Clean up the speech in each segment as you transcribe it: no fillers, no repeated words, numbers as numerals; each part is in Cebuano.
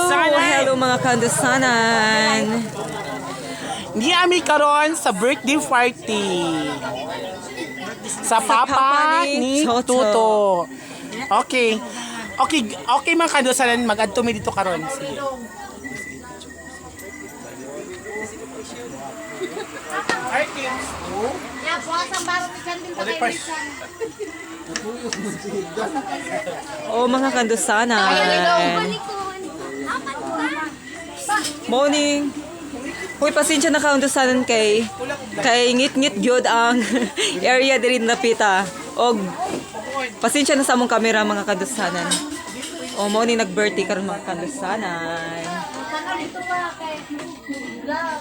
Kandusanan. Hello, mga kandusanan. Niami karon sa birthday party sa papa ni Toto. Tuto. Okay. Okay, mga kandusanan, mag-adto mi dito karon. Sige. Ay, teams two. Ya, bukas ang baro ni Chan din pa kay Richan. Oh, mga kandusanan. Morning. Hoy, pasensya na kandusanan kay ngit-ngit gyud ang area diri napita. Og pasensya na sa among kamera, mga kandusanan. Oh, morning, nag-birthday karon, mga kandusanan. Sana dito pa kay vlog.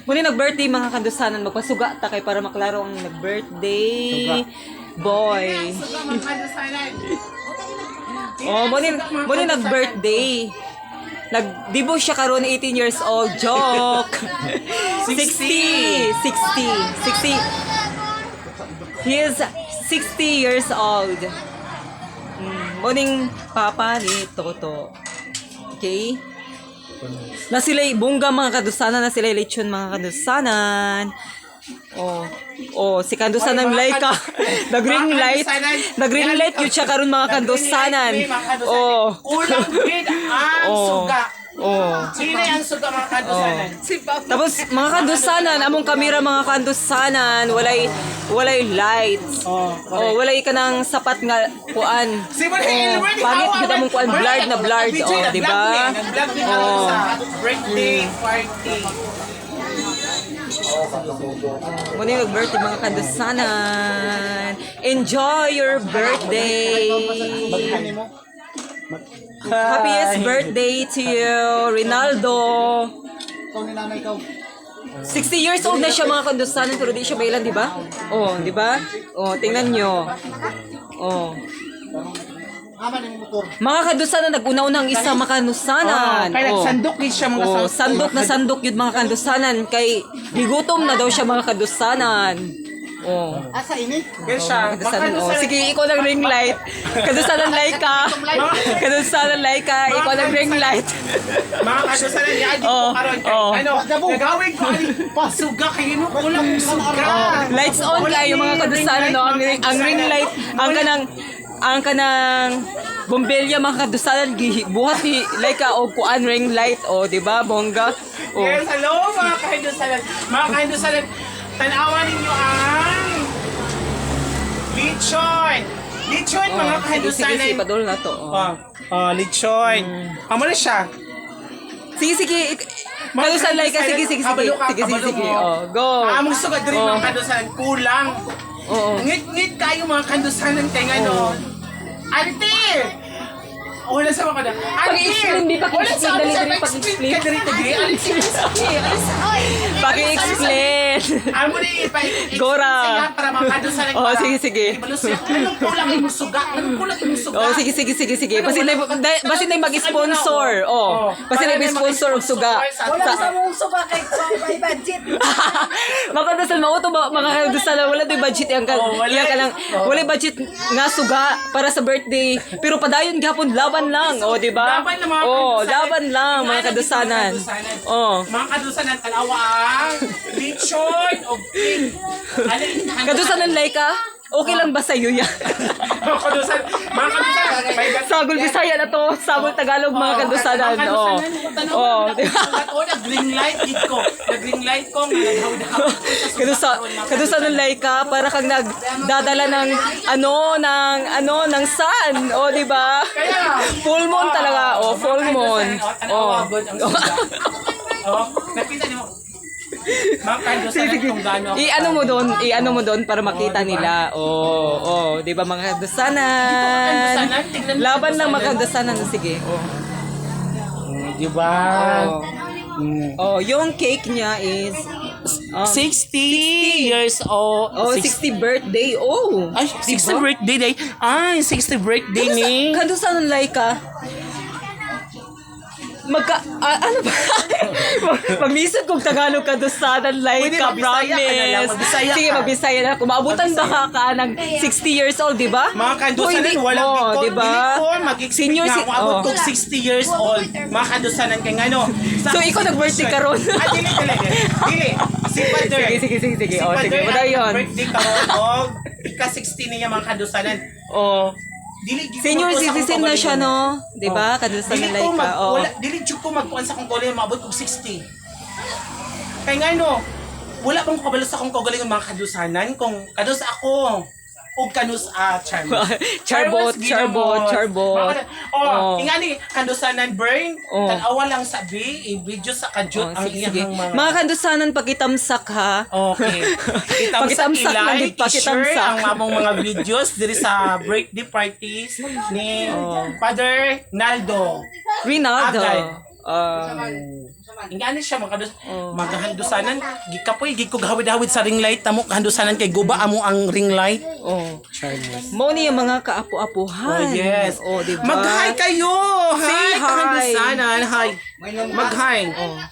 Muni nag-birthday, mga kandusanan, magpasuga ta kay para maklaro ang nag-birthday boy. Mga kandusanan. Oh, muni nag-birthday. Nagdibo siya karon, 18 years old. Joke. 60, 60, 60. He is 60 years old. Morning, papa ni Toto. Okay? Na sila bongga, mga kadusanan, na sila lechon, mga kadusanan. Oh, si kandusanan Laika. Nag-ring light. Nag-ring light yun siya karon, mga kandusanan. Oh. Kulang gid ang suga. Oh. Sino ang suga, mga kandusanan? Tapos, mga kandusanan, among kamera, mga kandusanan, walay lights. Oh, Oh, walay kanang sapat nga kuan. Si Maria Oh, Elmer, di pangit hawa, gyud among kuan, blurred na blurred, Video, oh, di nag-vlog ba? ni, nag-vlog ni karon Oh. sa birthday party. Muna yung birthday, mga kandusanan. Enjoy your birthday. Happiest birthday to you, Rinaldo. 60 years old na siya, mga kandusanan, pero di siya mailan, di ba? Oh, di ba? Oh, tingnan nyo. Oh. Mga kandusanan, nag-una-unang isa, mga kandusanan. Kaya Oh. nagsandok gid siya, mga Oh, sandok na sandok yun, mga kandusanan, kay gigutom na daw siya, mga kandusanan. Oh. Asa ini? Kaya siya, Mga kandusanan, oh. Sige, ikaw ng ring light. Kandusanan, Laika. Kandusanan, Laika, ikaw ng ring light. Mga kandusanan, niya dito Oh, karon kay oh. ano, nagawin ko ani suga kayo no, kulang suga. Lights on kayo, mga kandusanan, no. Ang ring light, ang kanang bombilya, mga kandusanan, buhat ni Laika og kuan, ring light, oh, di ba? Bongga. Oh. Yes, hello, mga kahindusanan. Mga kahindusanan, tanawa ninyo ang lechon. Lechon, mga Oh, sige, sige, kahindusanan. sige, padol na to. Oh. Oh, lechon. Amo na siya. Sige, sige. Kadusan, Laika, sige, sige, sige. Kabalo ka, Sige, sige, kabalo sige. mo. Oh, go. Among suga diri, Oh. mga kandusanan, kulang. Oo. Ngit-ngit kayo, mga kandusanan, kay ngano. Ante! Wala sa mga kada. Ante! Paki-explain, di, paki-explain, Wala sa dali, sa dali, pa-explain paki-explain. ka diri diri. Ante, Paki-explain. Amo na ipa-explain Gora. sila para mga kandusanan. Oh, sige, sige. Ibalo siya. Anong kulang imong suga? Anong kulang imong suga? Oh, sige, sige, sige, sige. Basin na mag-sponsor. Oh, basin na mag-sponsor og suga. Wala sa mong suka kay may budget. Mga kandusan, mauto ba, mga kandusan, wala do'y budget yang kan, Oh, wala. yang ka lang, wala budget nga suga para sa birthday. Pero padayon gihapon, laban lang, oh, di ba? Laban lang, mga Oh, kandusanan. laban lang, mga Ano dito, kandusanan. kandusanan? Oh. Mga kadusanan, tanawa ang lechon o cake. Ano yung Kandusanan, Laika, okay lang ba sa'yo yan? Mga kadusan, mga kadusanan, may Sagol Bisaya na to, sagol Tagalog, mga kandusanan. Oh. Oh, di ba? Oh, nag-green light gid ko. Nag-green light ko nga naghaw-haw. Kadusa ng Laika, para kang nagdadala ng ano ng sun. O, di ba? Kaya Full moon talaga. O, full moon. Oh, O. ang suga. Oh, nakita niyo. Mga kadusanan, kung gaano ako. I-ano mo doon para makita nila. Oh, di ba, mga kadusanan? Kadusanan, tingnan mo, Laban lang, mga kadusanan. kadusanan. Sige. Oh. Di ba? Oh. Oh, yung cake niya is 60 years old. Oh, 60 birthday. Oh. Ay, 60 birthday day. Ay, 60 birthday ni. Kadusanan, Laika. Magka, ah, ano ba? Maglisod kong Tagalog kadusanan, like Pwede ka, magbisaya ka na lang, promise. magbisaya Sige, ka. magbisaya na. Kung maabutan ba ka ng 60 years old, di ba? Mga kandusanan, Kung hindi- walang oh, bikol. di ba? Dili ko mag-expect Senior na kung abot oh. kong 60 years old. Mga kandusanan kay ngano. So, ikaw nag-birthday karon? Ah, dili talaga. Dili. Si Father. Sige, sige, sige, sige. Si Oh, sige. Father Wala ang yun. birthday karon og ika-60 niya, mga kandusanan. Oh. Dili gyud ko Senior magkuha sa akong citizen na siya, kaugalingon. no? Di ba? Oh. Kadusanan Dili ko like ka. mag, Oh. wala, dili jud ko magkuan sa akong kaugalingon maabot kog 60. Kay ngano, wala pang kabalo sa akong kaugalingon, mga kadusanan, kung kadus ako og kanus a charmos. Charbot, charbot, charbot. Oh, Oh. ingani kandusanan burn, Oh. tan-awa lang sa B, i-video sa kajut Oh, ang sige, sige. iyang mga Mga kandusanan, pakitamsak ha. Okay. Itamsak, Pakitamsak lang, i-like, i-share pakitamsak. ang among mga videos diri sa birthday parties ni Father Naldo. Rinaldo. Agay. Ah, Ingani siya mga kadus Oh. magahandusanan gikapoy gid ko gahawid-hawid sa ring light tamo kahandusanan kay guba amo ang ring light. Oh. Charmos. Mo ni yung mga kaapo-apuhan. Oh, yes. Oh, di ba? Mag-hi kayo. Hi, Say hi. kahandusanan. Hi. Mag-hi.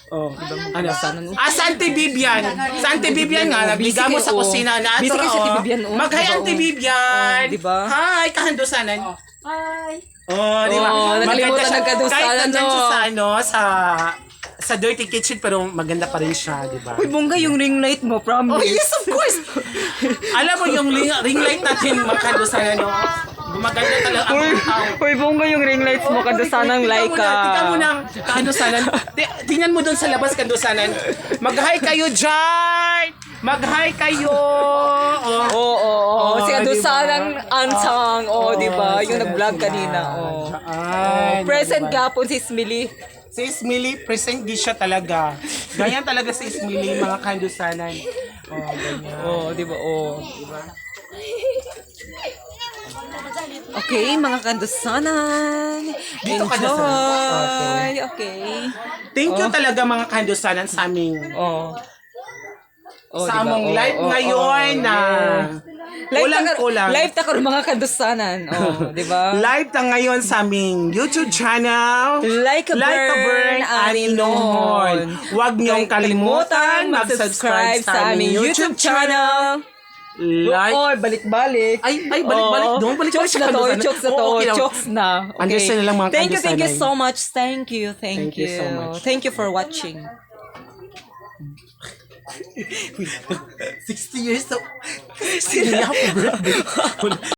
Oh. Ano? Ah, sa Auntie Vivian. Sa Auntie Vivian nga, Oh, busy nagligamo kayo, sa oh. kusina na. Busy kayo sa oh. Auntie Vivian, oh. Mag-hi, Diba, Auntie oh. Vivian. Oh, diba? Hi, kahandusanan. Hi. Oh, di ba? Oh, nakalimutan Maganda siya. ng kadusanan, Kahit nandyan siya no? sa ano, sa dirty kitchen, pero maganda pa rin siya, di ba? Uy, bongga yung ring light mo, promise. Oh, yes, of course. Alam mo yung ring light natin, makadusanan, no? Gumaganda talaga ang Uy, tao. uy, bongga yung ring lights mo, kadusanang Tingnan like mo na, tingnan mo na, kaandusanan. Tingnan mo doon sa labas, kandusanan. Mag-hi kayo dyan! Mag-hi kayo! Oh. Oo. Oh, Si kadusanang diba? Ansang. Oh, di ba? Yung sila nag-vlog sila. kanina. Oh. Dyan, Present diba? gapon si Smiley. Si Smiley, present di siya talaga. Ganyan talaga si Smiley, mga kandusanan. Oh, ganyan. Oh, di ba? Oh. Okay, mga kandusanan. Dito ka na sa- Enjoy. Okay. Thank you talaga, mga kandusanan, sa aming Oh. Oh, sa di ba? among Oh, live oh, ngayon oh, na yeah. Live kulang ta kulang. Live ta karon, mga kandusanan. Oh, di ba? Live ta ngayon sa aming YouTube channel. Like a Like a Burn, Burn, Ani Ani Noon. Huwag niyong kalimutan mag-subscribe sa aming YouTube channel. Like. Or balik-balik. Ay, ay, balik-balik Oo. doon. Balik-balik Chokes siya na to, kandusanan. chokes na to, Oo, okay lang. chokes na. Okay. Understand na lang, mga Thank you kandusanay. so much. Thank you, thank Thank you you. so much. Thank you for watching. 60 years old. 60 years birthday.